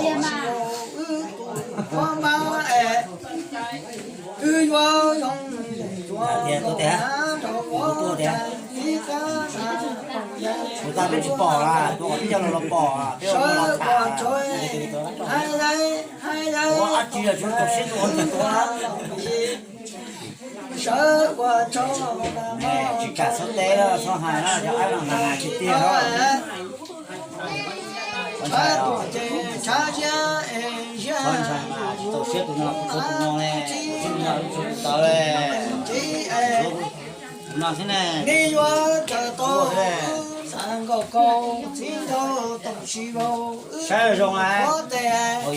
Tiag mas. Wb yuav zoo tuaj tiag, tuaj tiag. Kuv tas peb tsis pom, tus uas peb coj los los pom, peb ua los tham. Ua dab tsi los tsis tau siab tus ua tus tuaj. Tsis kam txhob teb, txhob hais na, cov aib no hais tiag tiag na. Txhob ntshai mas tsis tau siab tus no, kuv tshuav tus no ne, kuv tshuav tus no, kuv tshuav tus tawv le, kuv no xwb ne. Saib zoo a,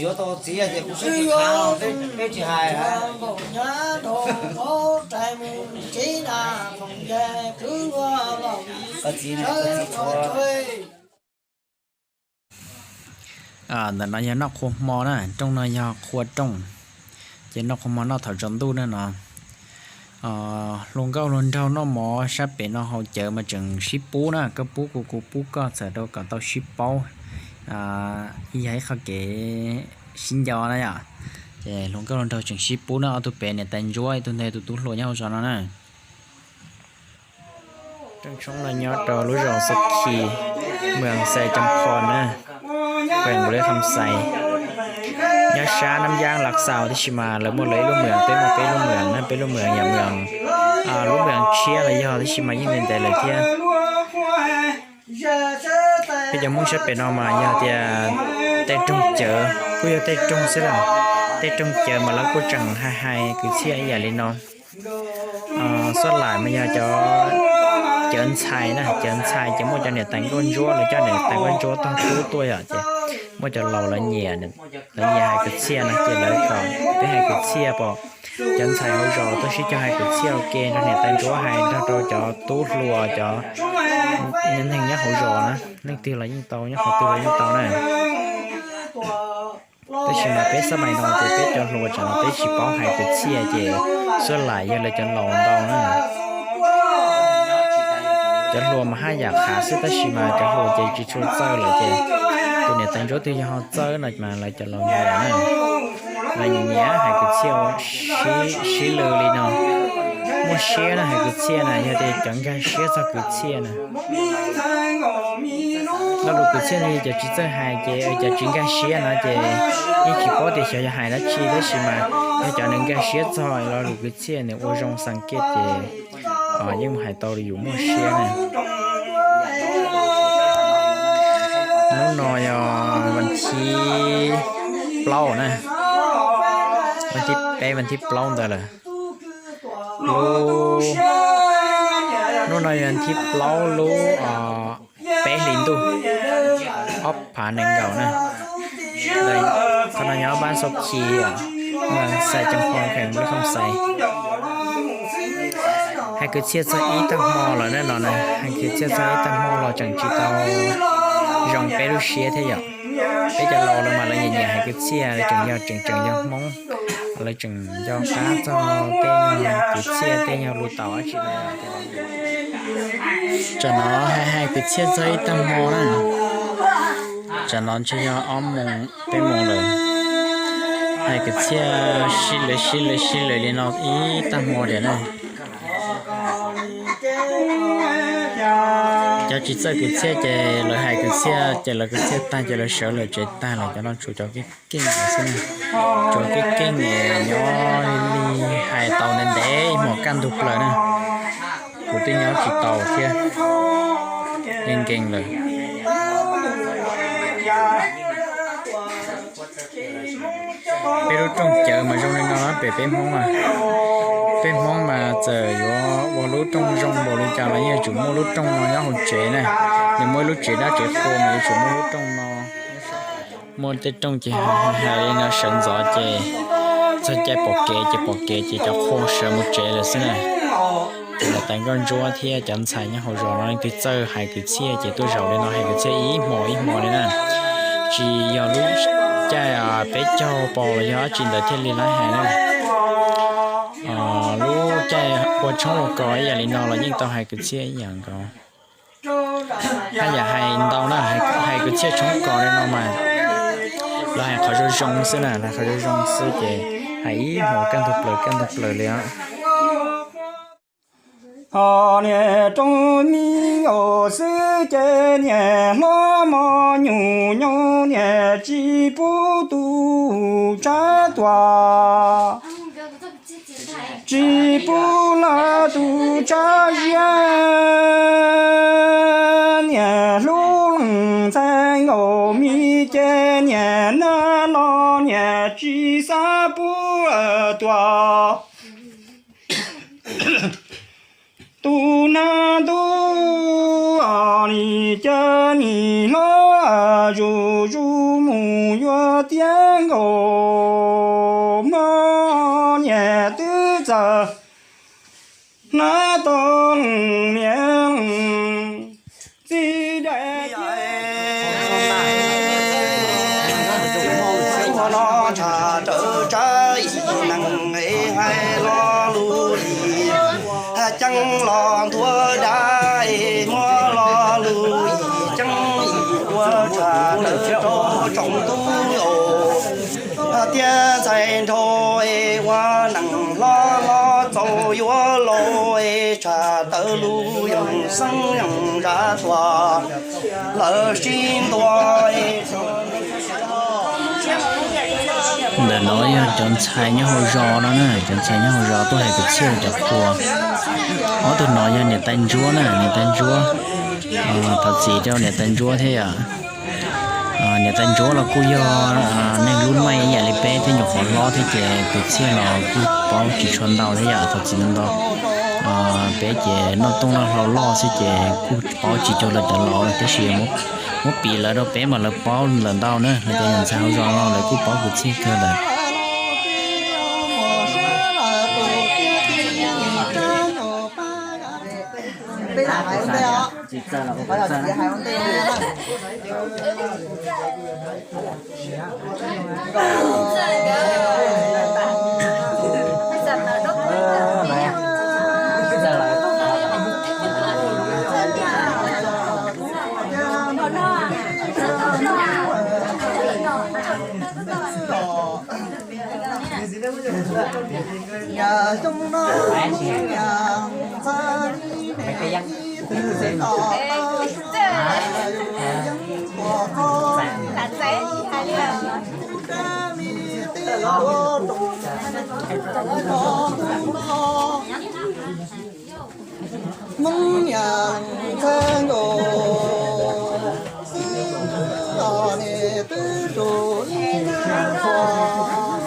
yuav tau txiv ces kuv saib tsis qab, peb tsis hais. Koj txiv ne, koj txiv tshuav. Ntawm no yog noj qhua hmo na, rooj no yog qhua rooj, ces noj qhua hmo noj thaum tsaus ntuj na no. Hluas nkauj hluas nraug noj mov sab pem no haus cawv mas tseem sib pub na, koj pub kuv kuv pub koj txawm rau kom tau sib paub, yog ib qho kev sib nco na yom. Ces hluas nkauj hluas nraug tseem sib pub na, ob tug pem niam tais ntsuab, ib tug ntawd tus tub hluas nyob hauv zos no na. Rooj tshoob no nyob rau lub zos Xab Khis, moos Xais Ceeb Phos na, kheem Npaus Lis Kham Xais. Nyob sab Nab Yaab Lav Xaus, tab sis mas lawv muaj lawv ib lub moos, peb muaj peb lub moos na, peb lub moos yog moos, lub moos tshiab los yog, tab sis mas yeej ntev ntev lawm thiab. Peb cov Hmoob sab pem no mas yog tias tej rooj cawv kuj yog tej rooj xwb lawm, tej rooj cawv mas lawv kuj tseem hais hais kwv txhiaj ib yam li no. Xuab Laim mas yog cov cawv ntxhais na, cawv ntxhais ces muaj cov niam tais nkauj ntsuab, lawv coj niam tais nkauj ntsuab tog tub tuaj yom, ces muaj cov laus lawv nyiam, lawv nyiam hais kwv txhiaj no ces lawv kom peb hais kwv txhiaj pom cov ntxhais hauv zos tuaj sib cog hais kwv txhiaj ua ke nrog niam tais ntsuab hais nrog rau cov tub hluas cov neeg nyob hauv zos na, leej twg los yeej tau, nyob qhov twg los yeej tau na. Tab sis mas peb xab mais no ces peb cov hluas tsam no peb tsis paub hais kwv txhiaj ces Xuab Laim yog lawv cov laus ntau na. Cov hluas mas haj yam qhav xwb tab sis mas cov hluas ces tsis tshua txawj lawm ces tus niam tais ntsuab twg yog ho txawj no mas lawv cov laus nyiam na. Lawv nyiam nyiam hais kwv txhiaj ua sib lw li no. Muaj siab na, hais kwv txhiaj na, yog tias cov nkag siab txog kwv txhiaj na. Lo lus kwv txhiaj no yog cov tsis txawj hais ces cov tsis nkag siab no ces yeej tsis paub tias xyov yog hais dab tsi tab sis mas yog cov nws nkag siab txog lo lus kwv txhiaj nws ua zoo xas kiaj ces yeej mus hais tau li yus muaj siab na. Hnub no yog vas thib plaub na, vas thib peb vas thib plaub ntawd lawm. Lub, hnub no yog vas thib plaub lub peb hlis ntuj ob phav nees nkaum na. Qhov no nyob Pab Xauv Khis, Xais Ceeb Phos, kheem Npaus Lis Kham Xais. Hais kwv txhiaj txog ib tag hmo lawm na no na, hais kwv txhiaj txog ib tag hmo los tseem tsis tau zoo peb lub siab thiab yom. Peb cov laus lawv mas lawv nyiam nyiam hais kwv txhiaj, lawv tseem yog tseem tseem yog Hmoob, lawv tseem nco qab txog tej nyuag kwv txhiaj tej nyuag lus taum dab tsi no. Tsam no hais hais kwv txhiaj txog ib tag hmo na, tsam no ntshe yog ob moos peb moos lawm. Hais kwv txhiaj sib lwv sib lwv sib lwv li no ib tag hmo tiam na. Cov tsis txawj kwv txhiaj ces lawv hais kwv txhiaj ces lawv kwv txhiaj tag ces lawv sawv lawm tsev tag lawm, cov no tshuav cov keej keej xwb na. Tshuav keej keej nyob li hais tau ntev ntev ib hmos kaj ntug plaws na. Kuv twb nyob tsis tau thiab, yeej nkees lawm. Peb lub rooj cawv mas zoo li no pem peb Hmoob mas, peb Hmoob mas txawm yuav ua lub rooj zoo npaum li cas los yeej yuav tsum muaj lub rooj no nyob hauv tsev na. Nws muaj ib lub tsev dab tsev qhua mas yuav tsum muaj lub rooj no. Muaj tej rooj ces hais li no sawv ntxov ces txog caij pom kev ces pom kev ces cov qhua sawv mus tsev lawm xwb na. Ces niam tais nkauj ntsuab thiab cov ntxhais nyob hauv zos no leej twg txawj hais kwv txhiaj ces tuaj zaum li no hais kwv txhiaj ib hmos ib hmos li na. Tsis yog lub caij peb caug pos los yog dab tsi ntawd thiaj li lab hais na. Lub caij ua tshoob ua kos ib yam li no los yeej tau hais kwv txhiaj ib yam nkaus. Haj yam hais ntau na, hais kwv txhiaj tshoob kos li no mas Lawv hais qhov zoo zoo xwb na, lawv qhov zoo zoo xwb ces hais ib hmos kaj ntug plaws kaj ntug plaws li os. Ho niam rooj mi os xwb ces niam hlob mos nyuj nyoos niam tsis pub tus tshav tuag, tsis pub lawv tus tshav ziab. Niam hlub leej ntxhais nkaus mi ces niam nag los niam tsis xav pub tuag. Tus nag ntub nim cav nim hlob zuj zus mus yuav tiav nkaus mog, niam twb txawm hnav tau leej niam txiv daim tiab. Ua no tshaj tawm tsab ib neeg es hais lo lus ib ceeb los ntuag dab es muab lo lus ib ceeb ua tshaj tawm rau tsoom tub os. Tiab ntxhais nraug es ua neej hlob los txaus yuav laus es tshaj tawm lus yoog xeeb yoog zam tuag lawv sib ntua. Ntawm no yog cov ntxhais nyob hauv zos no na, cov ntxhais nyob hauv zos tuaj hais kwv txhiaj rau cov qhua. Ob tug no yog niam tais ntsuab na, niam tais ntsuab, thov txim rau niam tais ntsuab thiab yom. Niam tais ntsuab los kuj yog neeg lub neej ib yam li peb thiab, nyuam qhuav hlob thiab ces kwv txhiaj los kuj paub tsis tshua ntau thiab yom, thov txim ntau ntau. Peb ces noj tooj noj hlau loj xwb ces kuj paub tsis cuag lawv cov laus, tab sis muab piv lawv rau peb mas lawv paub lawm ntau na, lawv cov yog ntxhais hauv zos no lawv kuj paub kwv txhiaj kawg lawm. Hmoob yam ntxhais nkaus xwb os, niam twb tus ib nab qhuas.